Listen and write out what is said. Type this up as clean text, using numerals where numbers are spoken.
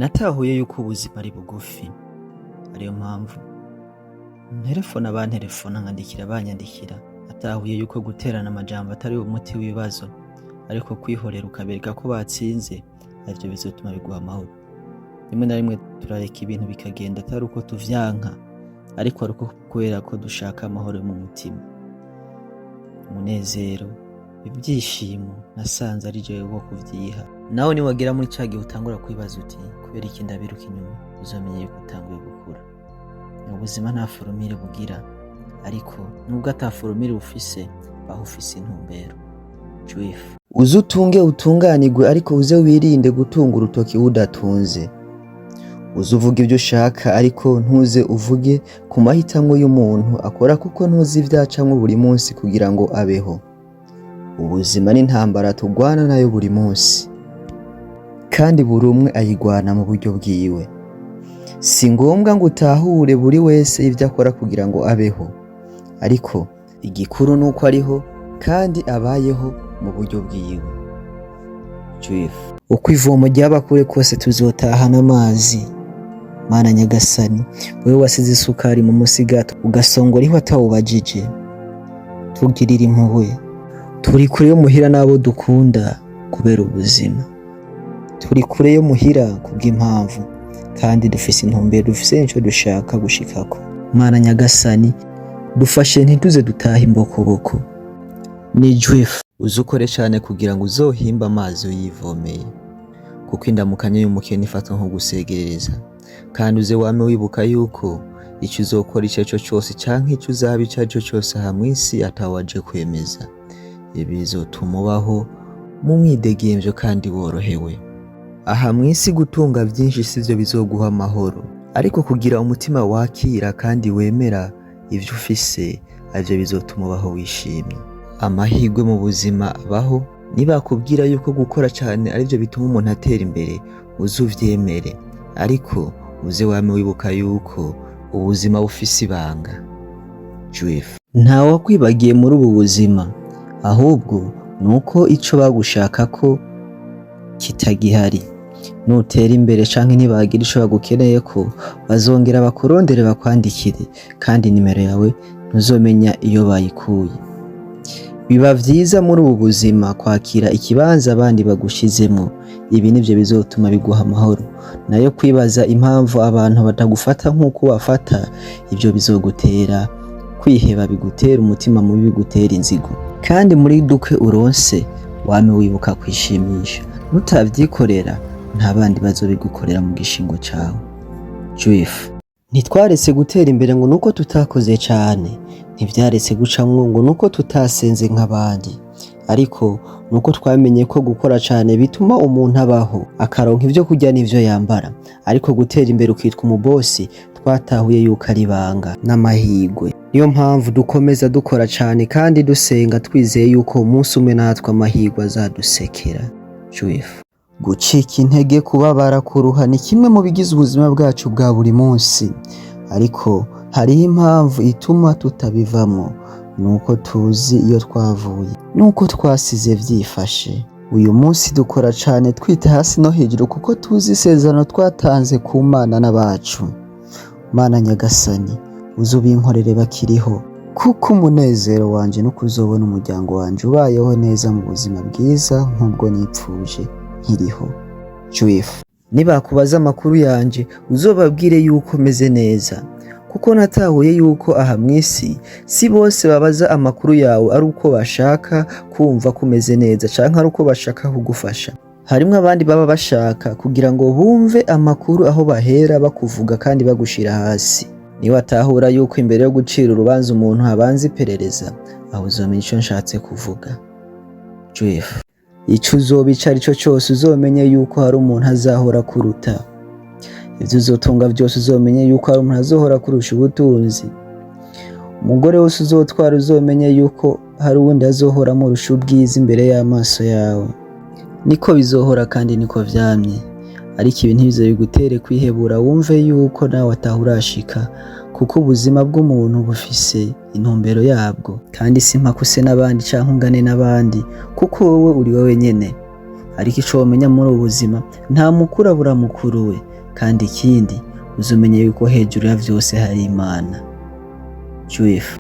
Natahuye yuko ubuzima ari bugufi, ariyo mpamvu nterefona abanterefona, nkandikira abanyandikira. Natahuye yuko guterana amajambo atari umuti w'ibibazo, ariko kwihorera ukabereka ko batsinze arivyo bizotuma biguha amahoro. Rimwe na rimwe turareka ibintu bikagenda, atari uko tuvyanka, ariko ari uko kubera ko dushaka amahoro yo mu mutima, umunezero, ibyishimo. Nasanze ari jewe wo kuvyiha. Nawe niwagera muri ca gihe utangura kwibaza uti: "Kubera iki ndabiruka inyuma?", uzamenye yuko utanguye gukura. Ubuzima nta formule bugira, ariko nubwo ata formule bufise, baho ufise intumbero. Juif. Uze utunge utunganirwe, ariko uze wirinde gutunga urutoki udatunze. Uze uvuge ibyo ushaka, ariko ntuze uvuge ku mahitamwo y'umuntu akora, kuko ntuzi ivyacamwo buri munsi kugira ngo abeho. Ubuzima n'intambara tugwana nayo buri munsi, kandi buri umwe ayigwana mu buryo bwiwe. Si ngombwa ngo utahure buri wese ivyo akora kugira ngo abeho, ariko igikuru ni uko ariho kandi abayeho mu buryo bwiwe. Juif. Uko ivomo ryaba kure kose, tuzotahana amazi. Mana Nyagasani, wewe wasize isukari mu musigati ugasongora ihwa atawubajije, tugirira impuhwe. Turi kure yo muhira n'abo dukunda kubera ubuzima. Turi kure yo muhira kubw'impamvu, kandi dufise intumbero, dufise nico dushaka gushikako. Mana Nyagasani, dufashe ntituze dutaha imbokoboko. Ni Juif. Uze ukore cane kugira ngo uzohimbe amazi uyivomeye, kuko indamukanyo y'umukene ifatwa nko gusegerereza. Kandi uze wame wibuka yuko ico uzokora ico arico cose canke ico uzaba ico arico cose aha mw'isi, atawaje kwemeza. Ibi bizotuma ubaho mu mwidegemvyo kandi worohewe. Aha mw'isi, gutunga vyinshi sivyo bizoguha amahoro, ariko kugira umutima wakira kandi wemera ivyo ufise arivyo bizotuma ubaho wishimye. Amahirwe mu buzima abaho. Nibakubwira yuko gukora cane arivyo bituma umuntu atera imbere, uze uvyemere, ariko uze wame wibuka yuko ubuzima bufise ibanga. Juif. Ntawakwibagiye muri ubu buzima, ahubwo nuko ico bagushakako kitagihari. Nutera imbere canke nibagira ico bagukeneyeko, bazongera bakurondere, bakwandikire, kandi nimero yawe ntuzomenya iyo bayikuye. Biba vyiza muri ubu buzima kwakira ikibanza abandi bagushizemwo. Ibi nivyo bizotuma biguha amahoro. Nayo kwibaza impamvu abantu batagufata nk'uko bafata, ivyo bizogutera kwiheba, bigutera umutima mubi, bigutera inzigo. Kandi muri duke uronse, wame wibuka kwishimisha. Nutavyikorera, nta bandi bazobigukorera mu gishingo cawe. Juif. Ntitwaretse gutera imbere ngo nuko tutakoze cane, ntivyaretse gucamwo ngo nuko tutasenze nk'abandi, ariko nuko twamenye ko gukora cane bituma umuntu abaho, akaronka ivyo kurya n'ivyo yambara. Ariko gutera imbere ukitwa umubosi, twatahuye yuko ari ibanga n'amahirwe. Niyo mpamvu dukomeza dukora cane kandi dusenga, twizeye yuko umunsi umwe natwe amahirwe azadusekera. Juif. Gucika intege, kubabara, kuruha ni kimwe mu bigize ubuzima bwacu bwa buri munsi, ariko hariho impamvu ituma tutabivamwo: nuko tuzi iyo twavuye nuko twasize vyifashe. Uyu munsi dukora cane, twita hasi no hejuru, kuko tuzi isezerano twatanze ku Mana n'abacu. Mana Nyagasani, uze ubinkorere bakiriho, kuko umunezero wanje no kuzobona umuryango wanje ubayeho neza mu buzima bwiza nk'ubwo nipfuje nkiriho. Juif. Nibakubaza amakuru yanje, uzobabwire yuko meze neza, kuko natahuye yuko aha mw'isi si bose babaza amakuru yawe ari uko bashaka kumva ko umeze neza canke ari uko bashaka kugufasha. Harimwo abandi baba bashaka kugira ngo bumve amakuru aho bahera bakuvuga kandi bagushira hasi. Niwatahura yuko imbere yo gucira urubanza umuntu habanza iperereza, aho uzomenya ico nshatse kuvuga. Juif. Ico uzoba ico arico cose, uzomenye yuko hari umuntu azahora kuruta. Ivyo uzotunga vyose, uzomenye yuko hari umuntu azohora kurusha ubutunzi. Umugore wese uzotwara, uzomenye yuko hari uwundi azohora amurusha ubwiza imbere y'amaso yawe. Niko bizohora kandi niko vyamye. Ariko ibi ntibize bigutere kwihebura, wumve yuko nawe ataho urashika, kuko ubuzima bw'umuntu bufise intumbero yabwo. Kandi si mpaka use n'abandi canke ungane n'abandi, kuko wowe uri wewe nyene. Ariko ico womenya muri ubu buzima, nta mukuru abura mukuru we. Kandi ikindi, uzumenye yuko hejuru ya vyose hari Imana. Juif.